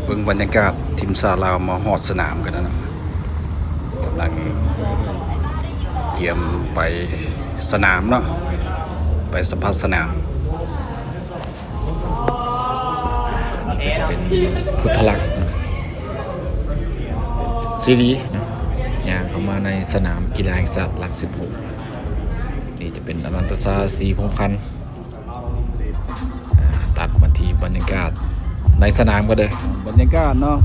ເບິ່ງບັນຍາກາດທີມຊາດລາວມາຮອດສະໜາມກັນແລ້ວເນາະ, ກຳລັງກຽມໄປສະໜາມເນາະ, ໄປສຳຜັດສະໜາມ. ນີ້ກໍຈະເປັນພຸດທະລັກ ຊີດີເນາະ, ຍ່າງເຂົ້າມາໃນສະໜາມກິລາແຫ່ງຊາດຫຼັກສິບຫົກ. ນີ້ຈະເປັນອະນັນຕະຊາ ສີພົງພັນ. ອ່າ ຕັດມາທີ່ບັນຍາກາດໃນສະໜາມກັນເດີ. ບັນຍາກາດເນາະ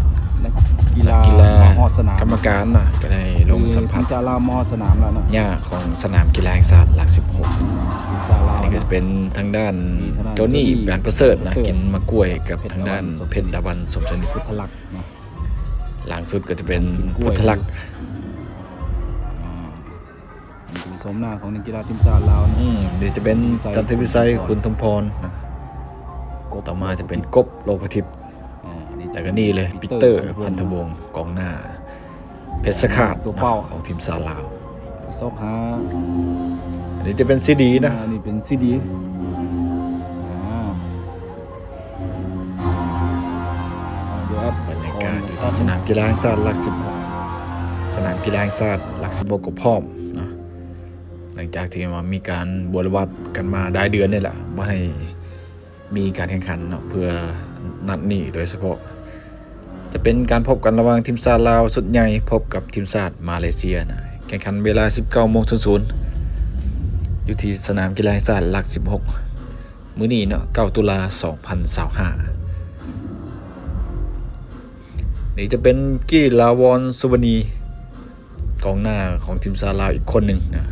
ນັກກິລາ ນັກກິລາ ມາຮອດສະໜາມ, ກຳມະການເນາະ ກໍໄດ້ລົງສຳຜັດ ທີມຊາດລາວມາຮອດສະໜາມແລ້ວເນາະ, ຫຍ້າຂອງສະໜາມກິລາແຫ່ງຊາດຫຼັກສິບຫົກ. ທີມຊາດລາວ ອັນນີ້ກໍຈະເປັນທາງດ້ານ ນີ້ທາງດ້ານ ໂຈນີ້ ໂຈນີ້ ແປນປະເສີດນະ, ປະເສີດ ກິນໝາກກ້ວຍກັບທາງດ້ານ ເພັດດາວັນ ເພັດດາວັນ ສົມສະໜິດ. ພຸດທະລັກເນາະ, ຫຼັງສຸດກໍຈະເປັນ ກິນກ້ວຍ ພຸດທະລັກ. ອ່າ ນີ້ຄືໂສມໜ້າຂອງນັກກິລາທີມຊາດລາວນະ. ອືມ ນີ້ຈະເປັນ ຈັນທະວິໄຊ ຄຸນສົມພອນນະ, ກົບ ຕໍ່ມາຈະເປັນ ກົບ ໂລກປະທິດ. ອ່າ ແລ້ວກໍນີ້ເລີຍ ປີເຕີ ພັນທະວົງ ກອງໜ້າເພັດສະຂາດ ຕົວເປົ້າ ຂອງທີມຊາດລາວ. ຊອກຫາ ອັນນີ້ຈະເປັນຊີດີນະ, ອ່າ ນີ້ເປັນຊີດີ. ອ່າ ບັນຍາກາດຢູ່ທີ່ສະໜາມກິລາແຫ່ງຊາດຫຼັກສິບຫົກ, ສະໜາມກິລາແຫ່ງຊາດຫຼັກສິບຫົກກໍພ້ອມເນາະ, ຫຼັງຈາກທີ່ວ່າມີການບົວລະບັດກັນມາຫຼາຍເດືອນນີ້ແຫຼະ ບໍ່ໃຫ້ມີການແຂ່ງຂັນເນາະ ເພື່ອນັດນີ້ໂດຍສະເພາະ. ຈະເປັນການພົບກັນລະຫວ່າງທີມຊາດລາວຊຸດໃຫຍ່ພົບກັບທີມຊາດມາເລເຊຍນະ, ແຂ່ງຂັນເວລາສິບເກົ້າໂມງສູນສູນ ຢູ່ທີ່ສະໜາມກິລາແຫ່ງຊາດຫຼັກສິບຫົກ. ມື້ນີ້ເນາະ ເກົ້າຕຸລາ ສອງພັນຊາວຫ້າ. ນີ້ຈະເປັນ ກີລາວອນ ສຸວະນີ ກອງໜ້າຂອງທີມຊາດລາວອີກຄົນໜຶ່ງນະ,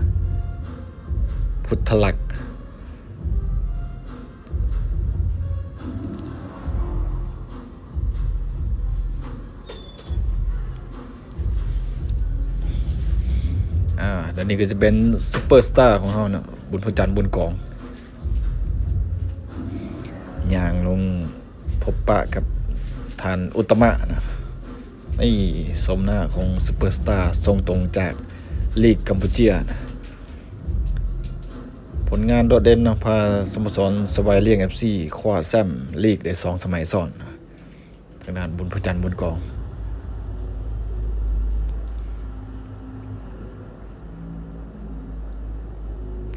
ພຸດທະລັກ. ອ່າ ແລ້ວນີ້ກໍຈະເປັນຊຸບເປີສະຕາຂອງເຮົາເນາະ ບຸນພະຈັນ ບຸນກອງ. ຍ່າງລົງພົບປະກັບທ່ານອຸດຕະມະນະ. ນີ້ໂສມໜ້າຂອງຊຸບເປີສະຕາສົ່ງຕົງຈາກລີກກຳປູເຈຍນະ. ຜົນງານໂດດເດັ່ນນະ ພາສະໂມສອນສະບາຍລ້ຽງເອັຟຊີ ຄວ້າແຊ້ມລີກໄດ້ສອງສະໄໝຊ້ອນນະ. ທາງດ້ານບຸນພະຈັນ ບຸນກອງ.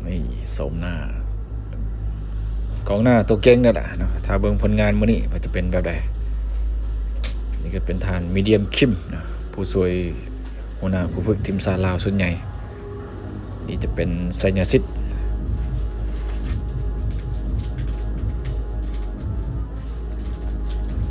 ນີ້ໂສມໜ້າ ກອງໜ້າຕົວເກັ່ງນັ້ນແຫຼະເນາະ, ຖ້າເບິ່ງຜົນງານມື້ນີ້ວ່າຈະເປັນແບບໃດ. ນີ້ກໍເປັນທ່ານ ມີດຽມ ຄິມ ເນາະ, ຜູ້ຊ່ວຍຫົວໜ້າຜູ້ຝຶກທີມຊາດລາວຊຸດໃຫຍ່. ນີ້ຈະເປັນ ໄຊຍະສິດ